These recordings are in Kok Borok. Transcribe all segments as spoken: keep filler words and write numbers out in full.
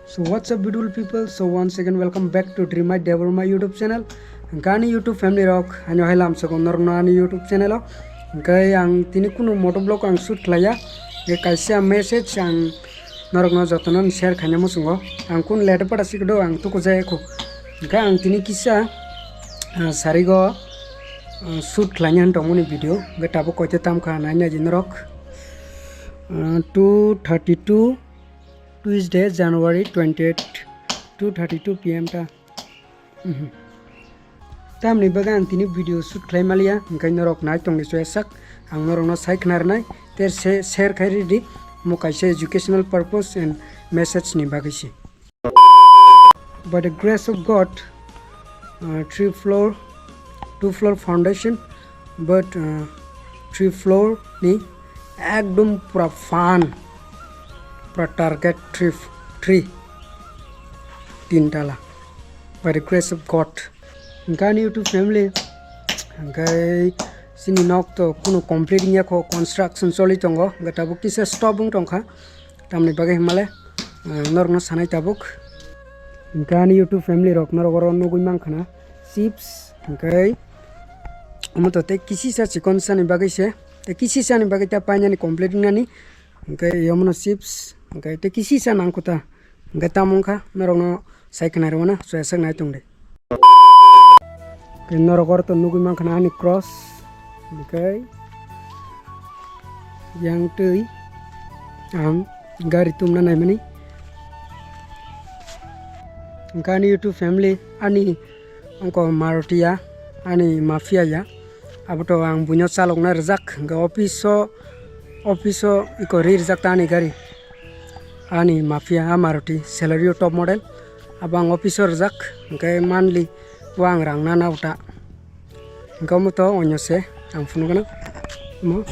So what's up, beautiful people? So once again, welcome back to Dream My Deborma YouTube channel. Hwnkhe ani YouTube family rok, ani hai lamsok norokno ani YouTube channel o. Hwnkhe ang tini kunu moto vlog ang shoot khlaiya. Hwnkhe kaisa message ang norokno jotono share khaina muchungo. Ang kun late pada sikdo ang tuku jaya kho. Hwnkhe ang tini kisa, ah, sarigo, ah, shoot khlaina hwn tongmani video. Hwnkhe tabuk koite tamkha naina di norok. Ah, two thirty-two Tuesday, January twenty-eight, two thirty-two P M ta. Mhm. Tamni bagwi ang tini video shoot khlai maliya, hwnkhe norok nai tongdi choya sak, ang norokno sai khna rwnai, ter se share khai ridi, mo kaisa educational purpose and message ni bagwi se. By the grace of God, uh, three floor, two floor foundation, but, uh, three floor ni ekdom pura fan, pura target three, three, tin tala. By the grace of God. Hwnkhe ani YouTube family, hwnkhe chini nok to kunu complete wngya kho, construction choli tongo, hwnkhe tabuk kisa stop wng tongkha. Tamni bagwi hwnmale, ah, norokno sanai tabuk. Hwnkhe ani YouTube family rok norok oro nugwi mankha na chips, hwnkhe omo to tei kisisa chikon sani bagwi se, tei kisisa ni bagwi ta painani complete wngnani, hwnkhe yomono chips, hwnkhe tei kisisa nangkho ta, hwnkhe tamo wngkha norokno sai khna rwmano choya sak nai tongdi. Hwnkhe norok oro to nugwi mankha na ani cross, hwnkhe yang twi ang gari tumna naimani. Hwnkhe ani YouTube family, ani ongko Maruti ya, ani Mafia ya, abo to ang buino chalokna rwjak, hwnkhe office o, office o iko ri rwjak ta ani gari. Ani Mafia, a Maruti, Celerio top model. Abo ang office o rwjak, hwnkhe monthly o ang rang nana uta. Hwnkhe omo to onyo se ang phunukgwno. Omo,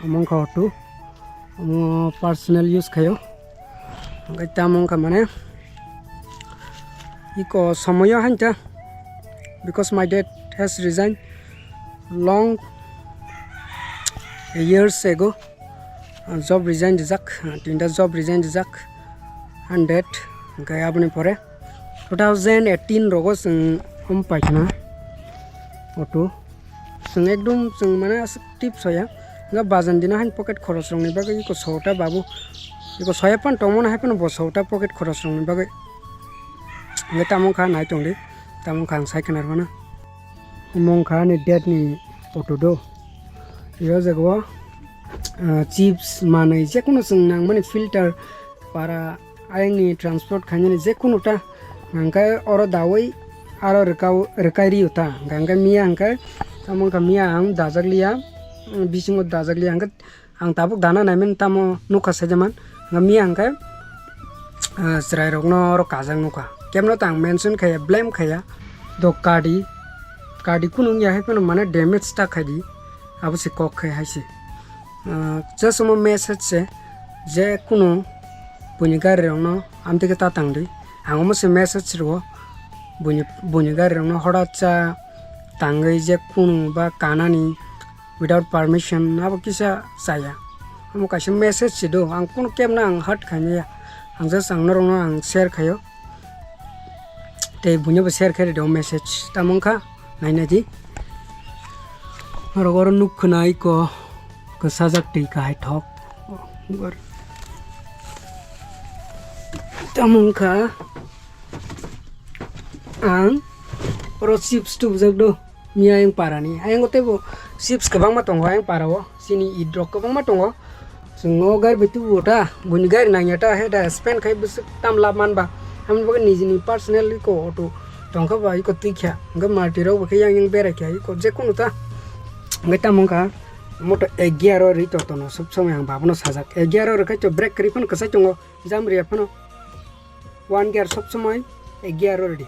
omo wngkha auto. Omo personal use khaio. Hwnkhe tamo wngkha mane iko somoyo hainta, because my dad has resigned long years ago. Job resign rijak, tinta job resign rijak, hundred, hwnkhe aboni pore two thousand eighteen rogo chwng omo paikha na auto. Chwng ekdom chwng mane aswk tip soya. Nga bajan dino hain pocket khorosrokni bagwi iko sota babu. Iko soya phano tongmano hai phano bo sota pocket khorosrokni bagwi. Hwnkhe tamo wngkha nai tongdi. Tamo wngkha ang sai khna rwmano. Omo wngkha ani dad ni auto do. Yo jaga o, ah, chips manwi jekono chwng nangmani filter para ayangni transport khainani jekono ta hwnkhe oro dawi aro rwkao, rwkai rio ta. Hwnkhe miya hwnkhe tamo wngkha miya ang dajak liya, bisingo dajak liya hwnkhe ang tabuk dana naimani tamo nukha saijaman. Hwnkhe miya hwnkhe, ah, chwrairokno oro kajak nukha. Kebno ta ang mention khaiya, blame khaiya. Do kadi, kadi kunu wngya hai phano mane damage ta khaidi. Abo se kok khai hai se. Ah, just omo message se, je kunu buini gari rokno amtwi khe ta tangdi. Ang omo se message rwo buini, buini gari rokno hoda cha tangwi je kunu ba kanani without permission abo kisa chaya. Omo kaisa message se do, ang kunu kebno ang hurt khaimaya. Ang just ang norokno ang share khaio. Tei buino bo share khe rwdi o message. Tamo wngkha, naina di. Norok oro nuk khna iko kwchajak twi kahai thok. Tamo wngkha ang oro chips tubujak do. Miya ayang parani. Ayang teibo chips kwbangma tongo ayang parao. Chini eat rok kwbangma tongo. Chwng o gari bai tubu ta, buini gari nangya ta, he da spend khai bwswk tam lab man ba. Aboni bagwi nijini personal iko auto tongkha ba iko twi kha. Hwnkhe Maruti rok bo khe yang yang berai kha iko je kunu ta. Hwnkhe tamo wngkha moto ek gear o ri to tono sob somoi ang babono sajak. Ek gear o rwkhai to brake kwrwi phano kwchai tongo, jam riya phano. One gear sob somoi ek gear o ridi.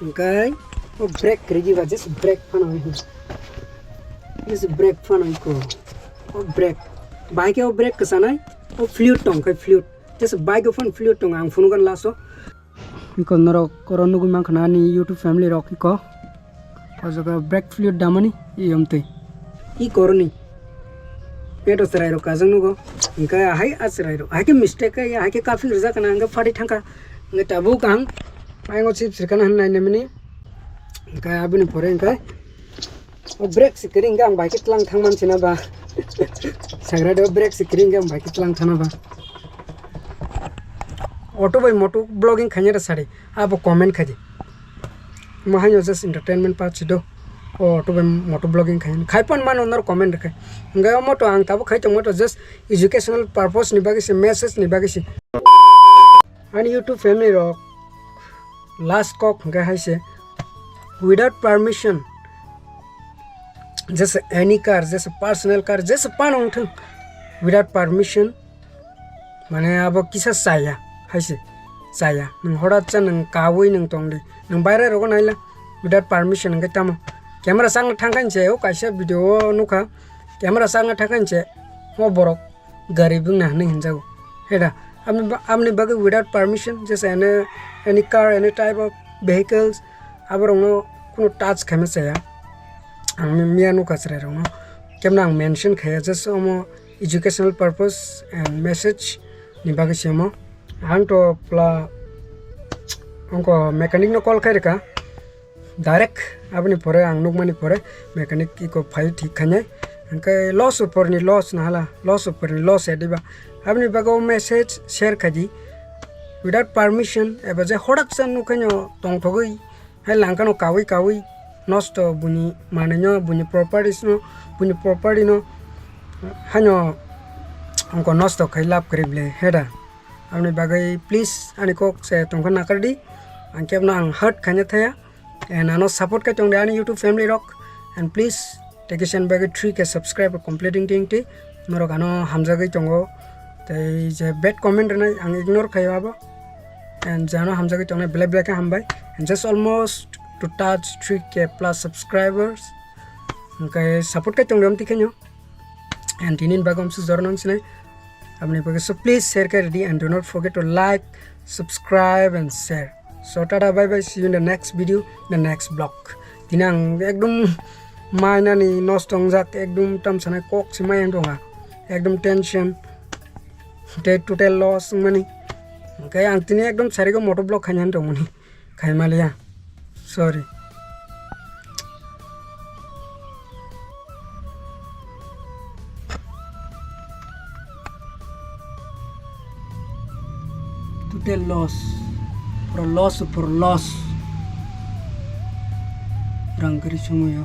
Hwnkhe o brake rigi ba just brake phano. Just brake phano ko. O brake. Bike o brake kwchanai. O fluid tong khai fluid. Just bike o phano fluid tong ang phunukgwno last o. Iko norok oro nugwi mankha na ani YouTube family rok iko. O jaga brake fluid damani iyom twi. Iko roni. Peto chwrai rok kajak nugo. Hingke ahai a chwrai rok. Ahai ke mistake khe, ahai ke kaphik rijak kana, hingke phatwi thangkha. Hingke tabuk ang, aingo chips rikana hinwi nainimani. Hingke aboni pore hingke, o brake se kwrwi hingke ang bai khe tlang thangman sina ba. Sagra de o brake se kwrwi hingke ang bai khe tlang thana ba. Auto bai moto vlogging khaina da sari. Abo comment khaidi. Mo haino just entertainment part si do. O auto bai moto vlogging khai. Khai pon mano nor comment rwkhe. Hingke omo to ang tabuk khai tongmo to just educational purpose ni bagwi se, message ni bagwi se. Ani YouTube family rok last kok hingke hai se, without permission, jese any car, jese personal car, jese pano wngthung, without permission, mane abo kisa chaya, hai se chaya. Nwng horat cha nwng kawi nwng tongdi. Nwng baire rogo naila, without permission hingke tamo. Camera sakna thangkha hinse, o kaisa video o nukha. Camera sakna thangkha hinse, o borok gari bwngna hinwi hinjago. Heda, aboni ba-, aboni bagwi without permission, just any, any car, any type of vehicles, aborokno kuno touch khaima chaya. Ang mi-, miya nukha chwrai rokno. Kemno ang mention khaya, just omo educational purpose and message ni bagwi se omo. Ang to pla, ongko mechanic no call khai rwkha. Direct aboni pore ang nukmani pore mechanic iko phai thik khainai. Hingke loss uporni loss nahala, loss uporni loss ya diba. Aboni bagwi o message share khaidi. Without permission eba je hodak sa nukhaino tongthogwi hai langkano kawi kawi nosto buni manwino, buni properties no, buni property no haino ongko nosto khai lab kwrwi ble heda. Aboni bagwi please ani kok se tongkha nakardi. Ang kebno ang hurt khaina thaya. And ano support khe tongdi ani YouTube family rok. And please, tei kisa ni bagwi three K subscriber completing tingti. Norok ano hamjagwi tongo. Tei je bad comment rwnai ang ignore khaio abo. And je ano hamjagwi tongnai belai belai khe hambai. And just almost to touch three K plus subscribers. Hingke support khe tongdi omti khenyo. And tini ni bagwi omsu jorno sinai. Aboni bagwi so please share khe ridi and do not forget to like, subscribe and share. So tata bye bye, see you in the next video, the next vlog. Tini ang ekdom mainani nosto wngjak, ekdom tamsanai kok se mai ang tonga. Ekdom tension. Tei total loss wngmani. Hingke ang tini ekdom sarigo moto vlog khaina tongmani. Khaimaliya. Sorry. Total loss. Pura loss, pura loss. Rang kari sumayo.